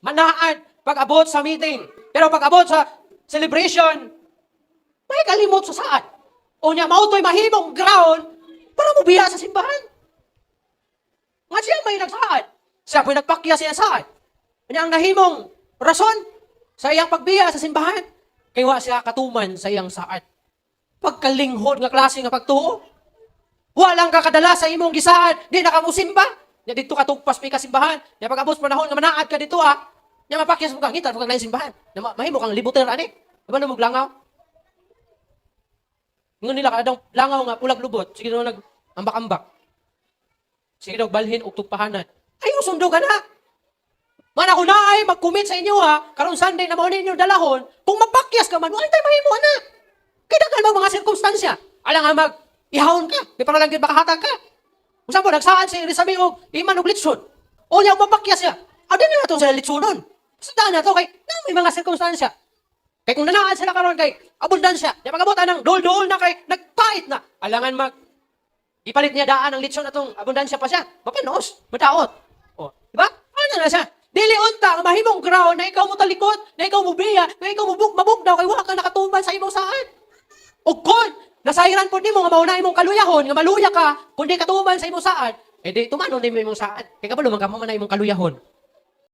Manaad pag abot sa meeting. Pero pag abot sa celebration, may kalimot sa saad. O nya mao to'y mahimong ground para mobiya sa simbahan. Nga siya may nagsaad. Siya po'y nagpakya siya saad. Nya ang nahimong rason sa iyang pagbiya sa simbahan, kay wa siya katuman sa iyang saad. Pagkalinghod nga klase nga pagtuo. Walang kakadala sa imong gisaad, di na ka musimba. Nya didto ka tugpas pa ka simbahan. Nya pag abot panahon nga manaad ka dito ah. Nya mapakyas mo ka ngita mo kag laing simbahan. Nya mahimo kang libuter ani. Di ba mo langaw? Ingon nila kadong langaw nga pulag lubot, sige daw nag ambak-ambak. Sige daw balhin og tugpahanan. Ay, sundo ka na. Man ako na ay mag-commit sa inyo ha, karon Sunday na mao ninyo dalahon, kung mapakyas ka man, wala tayo mahimo na. Kay daghan bang mga sirkumstansya. Alang nga mag ihawon ka, di para lang gyud makahatag ka. Usa po nagsaad si Elizabeth og iman og litson. O niya mapakyas siya. Adi na nato sa litsonon. Sa na to kay na may mga sirkumstansya. Kay kung nanaad sila karon kay abundansya. Di pag-abot ng dol-dol na kay nagpait na. Alangan mag ipalit niya daan ang litson atong abundansya pa siya. Mapanos, madaot. O, di ba? Ano na siya? Dili unta ang mahimong ground na ikaw mo talikod, na ikaw mo biya, na ikaw mo mabugnaw kay wa ka nakatuman sa imong saad. O kung nasayran po nimo nga mao na imong kaluyahon, nga maluya ka, kung di katuman sa imong saad, eh di tumanon nimo imong saad. Kay kabalo man ka mo man na imong kaluyahon.